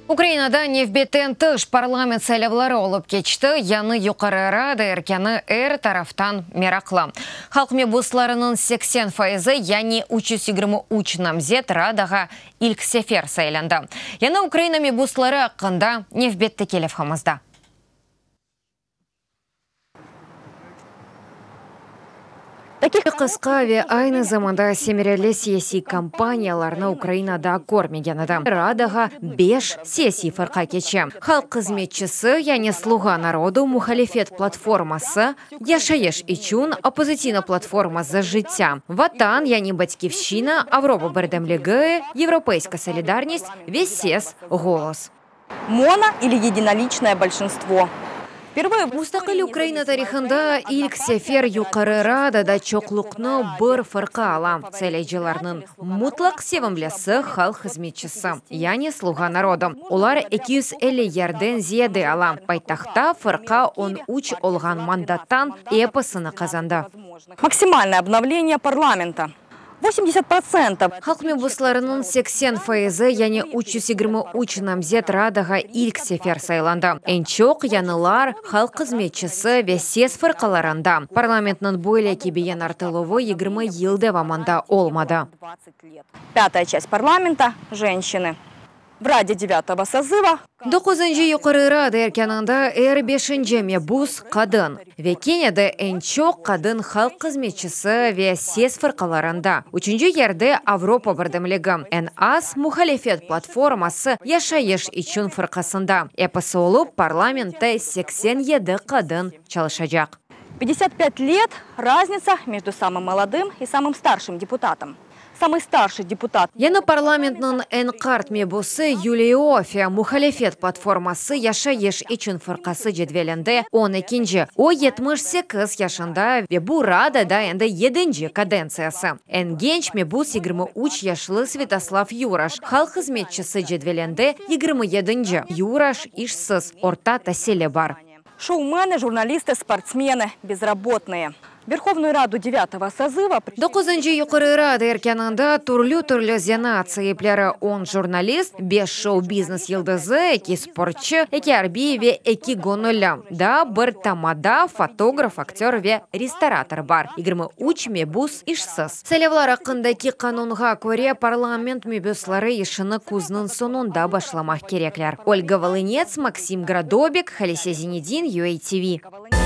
Ukrainada nevbetten tış parlament saylavları olıp keçti. Yañı Yuqarı Rada erkânı er taraftan meraqlı. Halq mebuslarınıñ 80 faizi, yani 323 namzet Radağa ilk sefer saylandı. Yañı Ukraina mebusları aqqında nevbetteki levhamızda. Qısqa ve aynı zamanda semereli siyasiy kampaniyalarnı Ukrainada körmegen edi. Radağa beş siyasiy fırqa keçe, Halq hızmetçisi, yani Sluğa narodu, Muhalifet platforması, Yaşayış içün, Opozitsiyna platforma za jıttâ, Vatan, yani Batkivşçina, Avropa birdemligi, Yevropeyska solidarnist, ve Ses, Ğolos. Mono ili yedinoliçnoye bolşinstvo. Mustaqil Ukraina tarihında ilk sefer Yuqarı Radada çoqluqnı bir fırqa ala. Saylaycılarnıñ mutlaq sevimlisi Halq hızmetçisi, yani Sluğa narodu. Olar 250 yerden ziyade ala. Paytahtta fırqa 13 olğan mandattan episini qazandı. Maksimalnoye obnovleniye parlamenta. 80 protsentov. Halq mebuslarınıñ 80 faizi, yani 323 namzet Radağa ilk sefer saylandı. Eñ çoq yañılar Halq hızmetçisi ve Ses fırqalarında. Parlamentniñ böyle kibi yañartıluvı 20 yıl devamında olmadı. Pâtaya çast parlamenta, jenşçinı. V Раде девятого созыва Doquzıncı Yuqarı Rada erkânında er beşinci mebus qadın. Ve kene de eñ çoq qadın Halq hızmetçisi ve Ses fırqalarında. Üçünci yerde Avropa birdemligi, eñ az Muhalifet platforması Yaşayış içün fırqasında. Episi olıp parlamentte 87 qadın çalışacaq. 55 лет разница между самым молодым и самым старшим депутатом. Самый старший депутат Yañı parlamentniñ eñ qart mebusı Yuliya İoffe, Muhalifet platforması Yaşayış içün fırqası cedvelinde 12-nci. O 78 yaşında ve bu Radada endi yedinci kadentsiyası. Eñ genç mebus 23 yaşlı Svâtoslav Yuraş, Halq hızmetçisi cedvelinde 27-nci. Yuraş işsiz, orta tasili bar. Шоумены, журналисты, спортсмены, безработные. В Верховную Раду девятого созыва Doquzıncı Yuqarı Rada erkânında türlü-türlü zenaat saipleri 10 jurnalist, 5 şou-biznes yıldızı, 2 sportçı, 2 arbiy ve 2 göñülli. Daa bir tamada, fotograf, aktör ve restorator bar. 23 mebus işsiz. Saylavlar aqqındaki qanunğa köre parlament mebusları işini küzniñ soñunda başlamaq kerekler. Olga Volınets, Maksim Gradobik, Halise Zinedin, UATV.